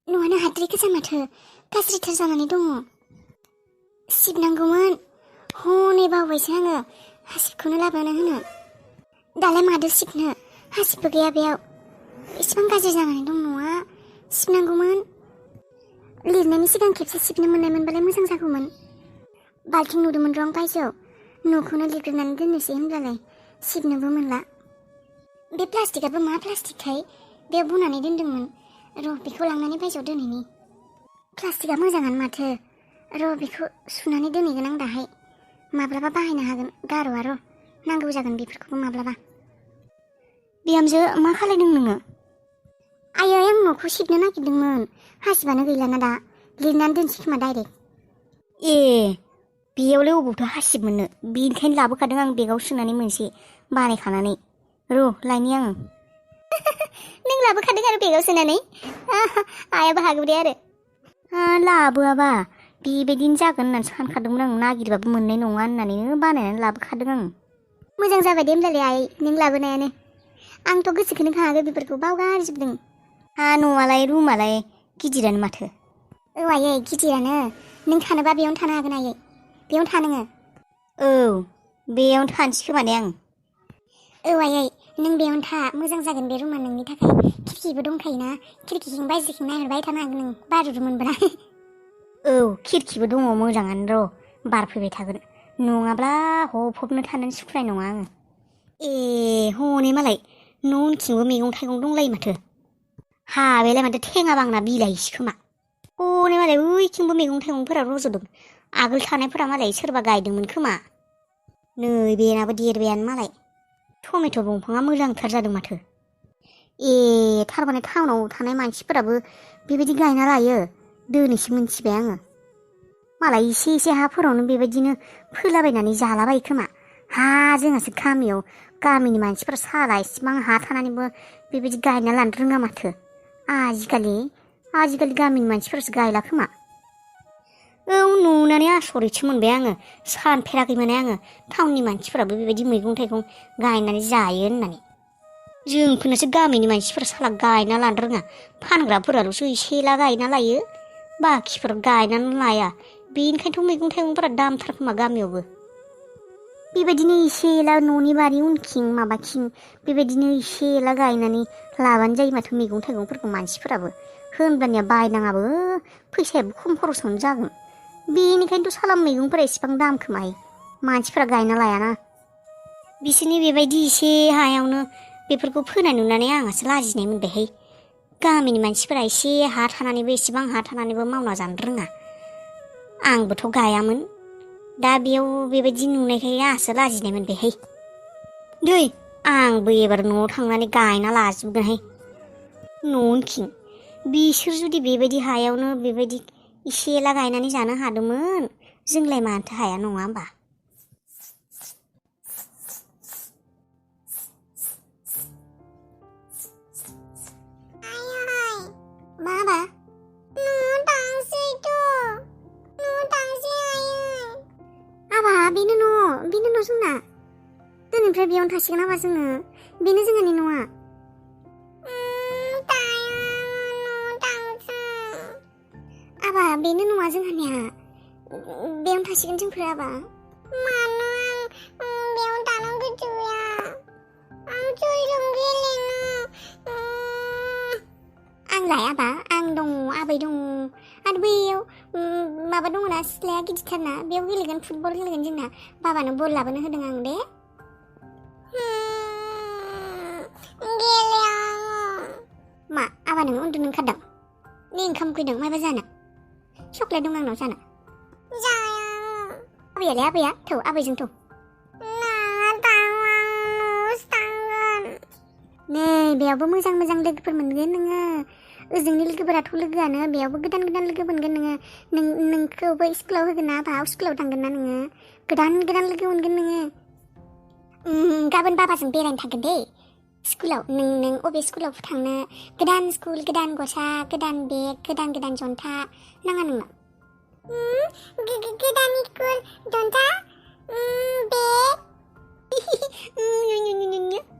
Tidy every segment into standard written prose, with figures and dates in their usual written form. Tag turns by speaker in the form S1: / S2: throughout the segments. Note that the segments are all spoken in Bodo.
S1: न'आनो हाद्रि गोजा माथो गाज्रिथार जानानै दङ। सिबनांगौमोन हनै बावबायसो आङो हासिबखौनो लाबोना होनो। दालाय मादो सिबनो हासिबबो गैया बेयाव। इसिबां गाज्रि जानानै दं न'आ सिबनांगौमोन। लिरनायनि सिगां खेबसे सिबनो मोननायमोनबालाय मोजां जागौमोन। बाल्थिं नुदोंमोन र' आं बायजोआव न'खौनो लिरग्रोनानै दोननोसै होनब्लालाय सिबनोबो मोनला। बे प्लास्टिकआबो मा प्लास्टिकथाय बेयाव बनानै दोनदोंमोन। र' बेखौ लांनानै बायजोआव दोनहैनि। प्लास्टिकआ मोजाङानो माथो। र' बेखौ सुनानै दोनहैगोन आं दाहाय। माब्लाबा बाहायनो हागोन गार'आ र' नांगौ जागोन बेफोरखौबो माब्लाबा। बिहामजो मा खालायदों नोङो? आयै आं न'खौ सिबनो नागिरदोंमोन हासिबानो गैलाना दा लिरनानै दोनसै खोमा डाइरेक्ट। ए बेयावलाय अबावथो हासिब मोननो बेनिखायनो लाबोखादों आं बेगाव सोनानै मोनसे बानायखानानै। र' लायनि आङो। नों लाबोखादों आरो बेगाव सोनानै आयाबो हागौ दे आरो। लाबोआबा बेबायदिनो जागोन होननानै सानखादोंमोन आं नागिरबाबो मोननाय नङा होननानैनो बानायनानै लाबोखादों आं। मोजां जाबाय दे होमब्लालाय आइ नों लाबोनायानो। आंथ' गोसोखौनो खाङाखै बेफोरखौ बावगारजोबदों। न'आलाय रुमालाय गिदिरानो माथो। औ आयै गिदिरानो। नों थानोबा बेयावनो थानो हागोन आयै। बेयावनो था नोङो। औ बेयावनो थानोसै खोमा ने आं। औ आयै नों बेयावनो था मोजां जागोन बे रुमा नोंनि थाखाय। खिरखिबो दंखायोना खिरखिजों बायजोखौ नायहरबाय थानो हागोन नों बारुरू मोनबोला। औ खिरखिबो दङ मोजाङानो र' बार फैबाय थागोन। नङाब्ला हफबनो थानानै सुखुनाय नङा आङो। ए हनै मालाय न' उनथिंबो मैगं थाइगं दंलायो माथो। बेलाय माथो थेङा बांना बिलाइसो खोमा। हनै मालाय बैथिंबो मैगं थाइगंफोरा रज'दों। आगोल थानायफोरा मालाय सोरबा गायदोंमोन खोमा। नै बेनाबो देरबायानो मालाय। टमेट' दंफाङा मोजांथार जादों माथो। ए थारमाने टाउनाव थानाय मानसिफोराबो बेबायदि गायना लायो दोनैसो मिन्थिबाय आङो। मालाय एसे एसे हाफोरावनो बेबायदिनो फोलाबायनानै जालाबायो खोमा। जोंहासो गामिनि मानसिफोरा साला इसिबां हा थानानैबो बेबायदि गायना लानो रोङा माथो। आजिखालि गामिनि मानसिफोरासो गायला खोमा। नुनानै आसरितसो मोनबाय आङो सानफेराखैमोन आङो टाउननि मानसिफोराबो बेबायदि मैगं थाइगं गायनानै जायो होननानै। जोंफोरनासो गामिनि मानसिफोरा साला गायना लानो रोङा फानग्राफोराल'सो एसे एला गायना लायो बाखिफोर गायनानै लाया। बेनिखायनोथ' मैगं थाइगंफोरा दामथार खोमा गामियावबो। बेबायदिनो एसे एला न'नि बारि उनखिं माबाखिं बेबायदिनो एसे एला गायनानै लाबानो जायो माथो मैगं थाइगंफोरखौ मानसिफोराबो। होनब्लानिया बायनाङाबो फैसायाबो खम खरसावनो जागोन। बेनिखायनोथ' साला मैगंफोरा इसिबां दाम खोमाहाय मानसिफोरा गायना लायाना। बिसोरनि बेबायदि एसे हायावनो बेफोरखौ फोनाय नुनानै आंहासो लाजिनाय मोनबायहाय। गामिनि मानसिफोरा एसे हा थानानैबो एसेबां हा थानानैबो मावना जानो रोङा। आंबोथ' गायामोन दा बेयाव बेबायदि नुनायखाय आंहासो लाजिनाय मोनबायहाय। दै आंबो एबार न'आव थांनानै गायना लाजोबगोनहाय न' उनखिं। बिसोर जुदि बेबायदि हायावनो बेबायदि एसे एला गायनानै जानो हादोंमोन जोंलाय मानोथो हाया नङा होमबा। माबा बेनो न' जोंना दिनैनिफ्राय बेयावनो थासिगोन हाबा जोङो। बेनो जोंहानि न'आ। बेनो नङा जोंहानिया बेयावनो थासिगोन जोंफोर आबा। मानो बेयावनो थानो गोसो गैया। आं सोरजों गेलेनो। आंलाय आबा आं दङ आबै दङ आरो बैयाव माबा दङना सिथ्लाया गिदिरथारना बेयाव गेलेगोन फुटबल गेलेगोन जोंना। बाबानो बल लाबोनो होदों आं दे। गेलेया मा आबा नोङो उन्दुनो ओंखारदों? नै ओंखाम उखैदों माबा जानो? चक्लेट दं आंनाव जानो? जाया। आबैयालाय आबैया थौ आबैजों थौ। नै बेयावबो मोजां मोजां लोगोफोर मोनगोन नोङो। ओजोंनि लोगोफोराथ' लोगोआनो बेयावबो गोदान गोदान लोगो मोनगोन नोङो। नोंखौबो स्कुलाव होगोन ना आबा स्कुलाव थांगोन ना नोङो? गोदान गोदान लोगो मोनगोन नोङो। गाबोन बाबाजों बेरायनो थांगोन दे स्कुलाव। नों अबे स्कुलाव थांनो? गोदान स्कुल गोदान गस्ला गोदान बेग गोदान गोदान जन्था नाङा नोंनो? गोदान स्कुल जन्था बेग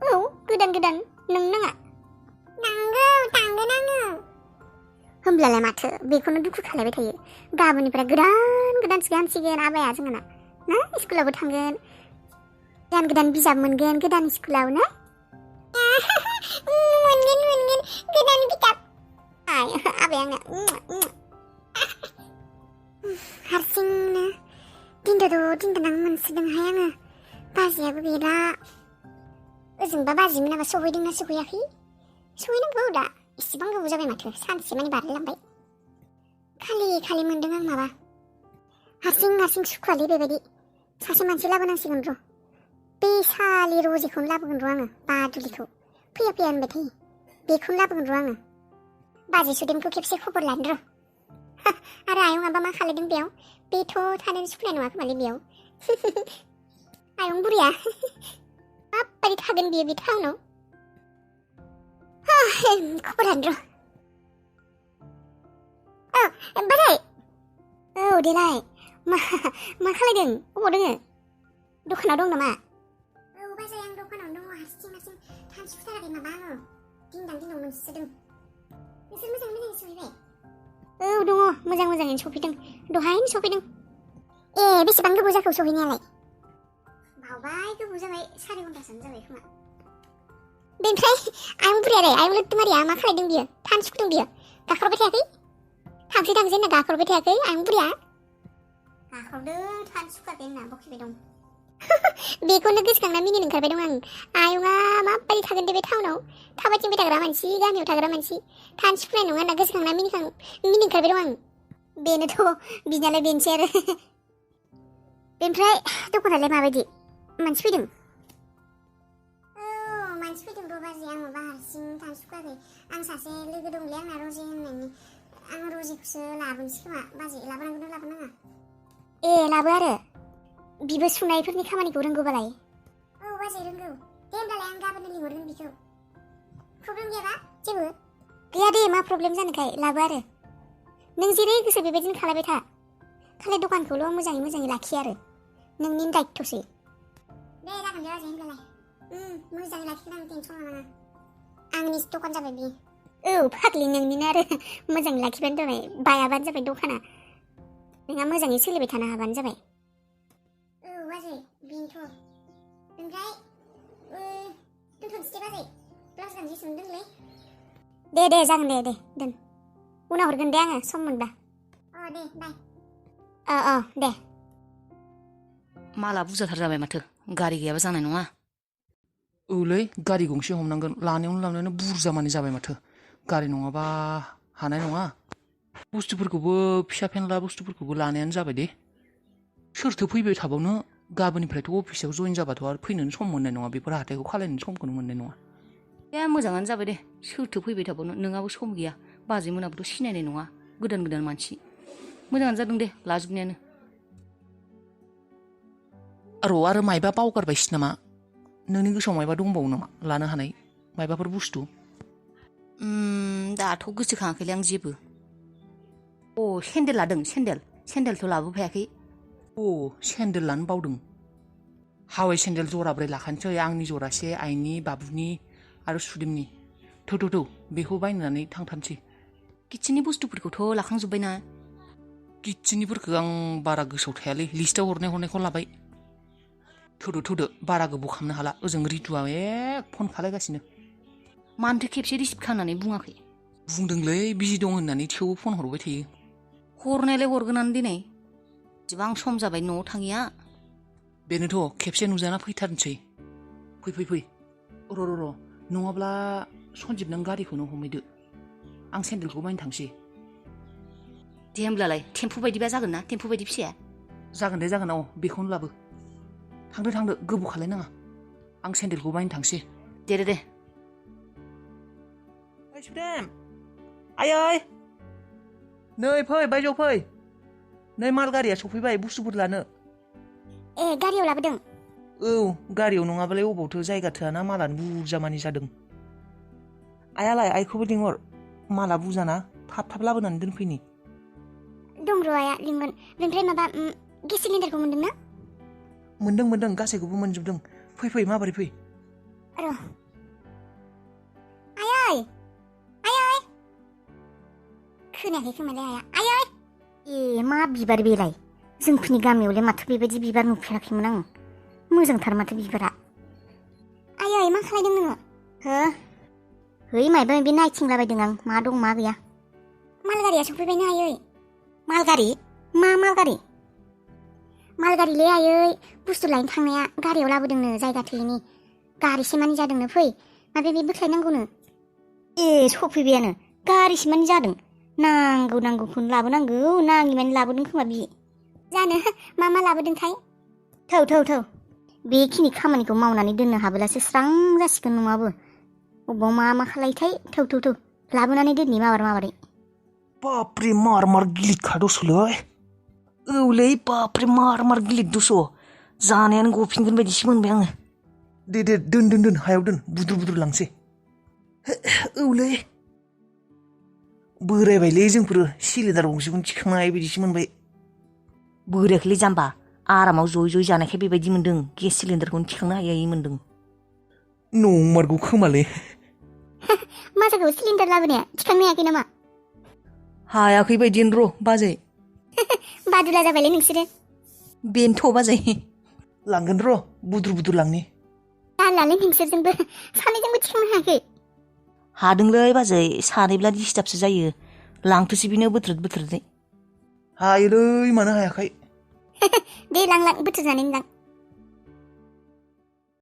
S1: औ गोदान गोदान नों नाङा? नांगौ थांगोन आङो। होमब्लालाय माथो बेखौनो दुखु खालायबाय थायो गाबोननिफ्राय गोदानसो गानसिगोन आबाया जोंना ना स्कुलावबो थांगोन गोदान बिजाब मोनगोन गोदान स्कुलाव ना मोनगोन गोदान बिजाब आबाया आंना हारसिंनो दिनदां मोनसोदोंहाय आङो बाजैयाबो गैला ओजोंबा बाजै मोनाबा सहैदोंना सहैयाखै सहैनांगौ दा इसेबां गोबाव जाबाय माथो सानसे मानि बारलांबाय खालि मोनदों आं माबा हारसिं सुखुवालै बेबायदि सासे मानसि लाबोनांसिगोन र' बे सालि रजेखौनो लाबोगोन र' आङो बादुलिखौ फैया होनबाय थायो बेखौनो लाबोगोन र' आङो बाजै सुदेमखौ खेबसे खबर लानो र' आरो आयंआबा मा खालायदों बेयाव बेथ' थानोनो सुखुनाय नङा खोमालै बेयाव आयं बुरिया माबायदि थागोन बियो बे टाउनाव खबर लानो र' बाजै औ देलाय मा खालायदों अबाव दोङो दखानाव दं नामा औ बाजै आं दखानावनो दङ हारसिं थानसुथाराखै माबा आङो दिनदां मोनसोदों नोंसोर मोजाङै सहैबाय औ दङ मोजाङैनो सफैदों दहायनो सफैदों ए बेसेबां गोबाव जाखो सहैनायालाय बावबाय गोबाव जाबाय 4 घन्टासोआनो जाबाय खोमा बेनिफ्राय आयं बुरियालाय आयं लोगोमारिया मा खालायदों बियो थानसुदों बियो गाखोरबाय थायाखै थांसै होनना गाखोरबाय थायाखै आयं बुरिया गाखोरदों थानसुखाखै होनना बखिबाय दं बेखौनो गोसोखांना मिनिनो ओंखारबाय दं आं आयंआ माबायदि थागोन दे बे टाउनाव थाबायथिंबाय थाग्रा मानसि गामियाव थाग्रा मानसि थानसुनाय नङा होनना गोसोखांना मिनिनो ओंखारबाय दं आं बेनोथ' बिनालाय बेनोसै आरो बेनिफ्राय दखानालाय माबायदि मानसि फैदों मानसि फैदों र' बाजै आं माबा हारसिं थानसुखाखै आं सासे लोगो दंलै आंना रजे होननायनि आं रजेखौसो लाबोनोसै खोमा बाजै लाबोनांगोन लाबोनाङा ए लाबो आरो बिबो सुनायफोरनि खामानिखौ रोंगौबालाय औ बाजै रोंगौ दे होमब्लालाय आं गाबोन लिंहरगोन बिखौ प्रब्लेम गैयाबा जेबो गैया दे मा प्रब्लेम जानोखाय लाबो आरो नों जेरै गोसो बेबायदिनो खालायबाय था खालि दखानखौल' मोजाङै लाखि आरो नोंनि दायित्वसै दे जागोन दे बाजै होमब्लालाय मोजाङै लाखिगोन आं टेनसन लानाङा आंनि दखान जाबाय बियो औ फाग्लि नोंनिनो आरो मोजाङै लाखिबानो जाबाय बायाबानो जाबाय दखाना नोंहा मोजाङै सोलिबाय थानो हाबानो जाबाय औ बाजै बेनोथ' ओमफ्राय दोनथ'नोसै बाजै ब्लाउस गानजि सोमदोंलै दे जागोन दे दोन उनाव हरगोन दे आङो सम मोनबा दे बाय दे
S2: माला बुरजाथार जाबाय माथो गारि गैयाबा जानाय नङा
S3: औलै गारि गंसे हमनांगोन लानायावनो बुरजा मानि जाबाय माथो गारि नङाबा हानाय नङा बुस्थुफोरखौबो फिसा फेनला बुस्थुफोरखौबो लानायानो जाबाय दे सोरथो फैबाय थाबावनो गाबोननिफ्रायथ' अफिसाव जइन जाबाथ' आरो फैनोनो सम मोननाय नङा बेफोर हाथायखौ खालायनो समखौनो मोननाय नङा
S2: मोजाङानो जाबाय दे सोरथो फैबाय थाबावनो नोंहाबो सम गैया बाजै मोनाबोथ' सिनायनाय नङा गोदान मानसि मोजाङानो जादों दे लाजोबनायानो
S3: आरो मायबा बावगारबायसो नामा नोंनि गोसोआव मायबा दंबावो नामा लानो हानाय मायबाफोर बुस्थु
S2: दाथ' गोसोखाङाखैलै आं जेबो सेन्देल लादों सेन्देलथ' लाबोफायाखै
S3: सेन्देल लानो बावदों हावाइ सेन्देल जराब्रै लाखानोसै आंनि जरासे आइनि बाबुनि आरो सुदेमनि थौ बेखौ बायनानै थांथारनोसै
S2: किटचेननि बुस्थुफोरखौथ' लाखांजोब्बायना
S3: किटचेननिफोरखौ आं बारा गोसोआव थायालै लिस्टआव हरनायखौ लाबाय थौदो बारा गोबाव खालामनो हाला ओजों रितुआ फन खालायगासिनो
S2: मानोथो खेबसे रिसिभ खालामनानै बुङाखै
S3: बुंदोंलै बिजि दं होननानै थेवबो फन हरबाय थायो
S2: हरनायालाय हरगोनानो दिनै एसेबां सम जाबाय न'आव थाङिया
S3: बेनोथ' खेबसे नुजाना फैथारनोसै फै र' नङाब्ला सन्जिब नों गारिखौनो हमहैदो आं सेन्देलखौ बायनो थांसै
S2: दे होमब्लालाय टेम्पु बायदिबा जागोन ना टेम्पु बायदि फिसाया
S3: जागोन दे बेखौनो लाबो थांदो गोबाव खालायनाङा आं सेन्देलखौ बायनो थांसै
S2: दे
S3: सुदेम आयै नै फै बायजोआव फै नै माल गारिया सफैबाय बुस्थुफोर लानो
S1: गारियाव लाबोदों
S3: औ गारियाव नङाबालाय अबावथो जायगा थोआना मालानो बुरजा मानि जादों आइयालाय आइखौबो लिंहर माला बुरजाना थाब लाबोनानै दोनफैनि
S1: दं र' आइया लिंगोन बेनिफ्राय माबा गेस सिलिन्डारखौ मोनदों ना
S3: मोनदों गासैखौबो मोनजोबदों फै माबोरै फै
S1: र' आयै खोनायाखै खोमालै आइया आयै ए मा बिबार बेलाय जोंफोरनि गामियावलाय माथो बेबायदि बिबार नुफेराखैमोन आङो मोजांथार माथो बिबारा आयै मा खालायदों नोङो हो है मायबा मायबि नायथिंलाबायदों आं मा दं मा गैया मालगारिया सफैबायना आयै मालगारि मा मालगारि मालगारिलै आयै बुस्थु लायनो थांनाया गारियाव लाबोदोंनो जायगा थोयैनि गारिसिमानि जादोंनो फै माबा बे बोख्लायनांगौनो ए सफैबायानो गारिसिमानि जादों नांगौखौनो लाबोनांगौ नाङि मानि लाबोदों खोमा बि जानो मा लाबोदोंथाय थौ बेखिनि खामानिखौ मावनानै दोननो हाबोलासो स्रां जासिगोन नङाबो अबाव मा खालायथाय थौ लाबोनानै दोननि माबारै
S3: बापरे मार गिलिरखा दस'लै औलै बापरे मार गिलिर दस' जानायानो गफिनगोन बायदिसो मोनबाय आङो दे दोन हायाव दोन बुद्रु लांसै औलै बोरायबायलै जोंफोरो सिलिन्डार गंसेखौनो थिखांनो हायै बायदिसो मोनबाय
S2: बोरायाखैलै जाम्बा आरामाव जयै जानायखाय बेबायदि मोन्दों गेस सिलिन्डारखौनो थिखांनो हायै मोन्दों
S3: नंमारगौ खोमालै
S1: मा जाखो सिलिन्डार लाबोनाया थिखांनो हायाखै नामा
S2: हायाखै बायदियानो र' बाजै
S1: बादुला जाबायलै नोंसोरो
S2: बेनोथ' बाजै
S3: लांगोन र' बुद्रु लांनि
S1: जालालै नोंसोरजोंबो सानैजोंबो थिखांनो हायाखै
S2: हादोंलै बाजै सानैब्ला डिस्टार्बसो जायो लांथोसै बेनो बोथ्रोद
S3: हायोलै मानो हायाखै
S1: दे लां बोथोर जानायनि लां